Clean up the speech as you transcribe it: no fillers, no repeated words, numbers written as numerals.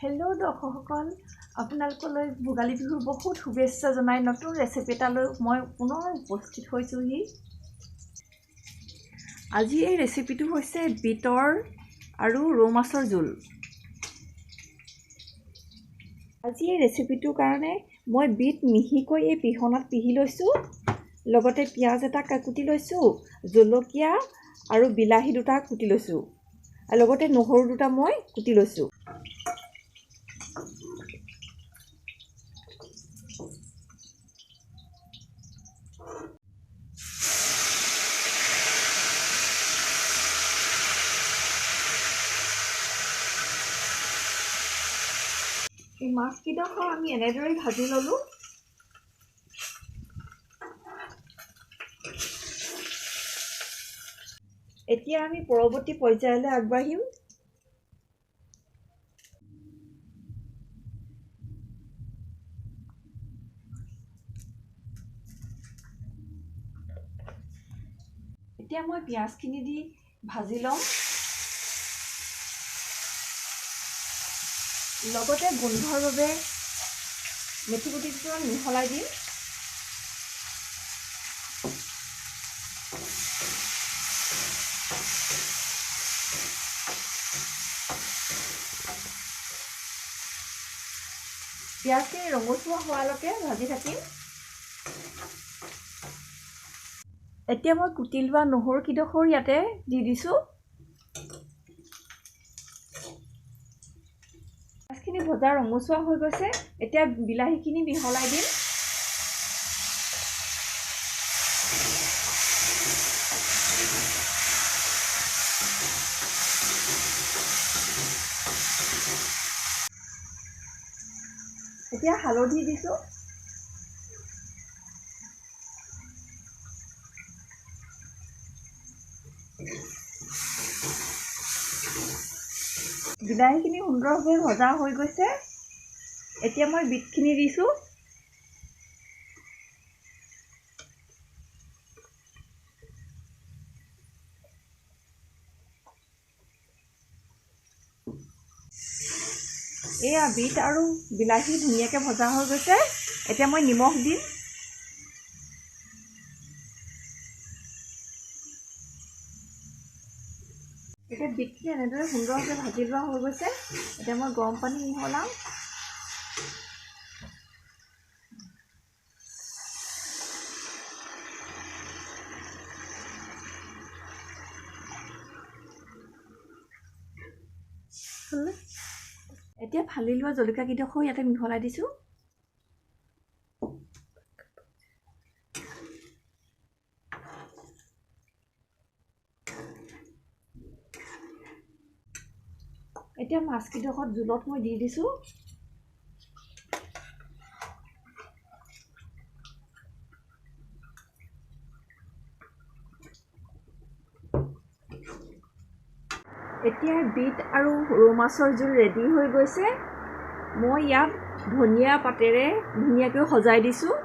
Hello' দৰ্শকসকল, আপোনালোকলৈ ভোগালী বিহুৰ বহুত শুভেচ্ছা জনাই নতুন ৰেচিপি এটালৈ মই পুনৰ উপস্থিত হৈছোঁহি। আজি এই ৰেচিপিটো হৈছে বিটৰ আৰু ৰৌ মাছৰ জোল। আজি এই ৰেচিপিটোৰ কাৰণে মই বিট মিহিকৈ এই পিহনাত পিহি লৈছোঁ, লগতে পিঁয়াজ এটা কুটি লৈছোঁ, জলকীয়া আৰু বিলাহী দুটা কুটি লৈছোঁ, আৰু লগতে নহৰু দুটা মই কুটি লৈছোঁ। এই মাছকেইডোখৰ আমি এনেদৰেই ভাজি ল'লোঁ। এতিয়া আমি পৰৱৰ্তী পৰ্যায়লৈ আগবাঢ়িম। এতিয়া মই পিঁয়াজখিনি দি ভাজি ল'ম, লগতে গোন্ধৰ বাবে মেথি গুটি দুটামান মিহলাই দিম। পিঁয়াজখিনি ৰঙচুৱা হোৱালৈকে ভাজি থাকিম। এতিয়া মই কুটি লোৱা নহৰু কেইডোখৰ ইয়াতে দি দিছোঁ। পিঁয়াজখিনি ভজা ৰঙচুৱা হৈ গৈছে। এতিয়া বিলাহীখিনি মিহলাই দিম। এতিয়া হালধি দিছোঁ। বিলাহীখিনি সুন্দৰভাৱে ভজা হৈ গৈছে। এতিয়া মই বিটখিনি দিছোঁ। এয়া বিট আৰু বিলাহী ধুনীয়াকৈ ভজা হৈ গৈছে। এতিয়া মই নিমখ দিম। এতিয়া বিটখিনি এনেদৰে সুন্দৰভাৱে ভাজি লোৱা হৈ গৈছে। এতিয়া মই গৰম পানী মিহলাম। এতিয়া ফালি লোৱা জলকীয়া কেইডোখৰ ইয়াতে মিহলাই দিছোঁ। এতিয়া মাছকেইডোখৰ জোলত মই দি দিছোঁ। এতিয়া বিট আৰু ৰৌ মাছৰ জোল ৰেডি হৈ গৈছে। মই ইয়াত ধনিয়া পাতেৰে ধুনীয়াকৈ সজাই দিছোঁ।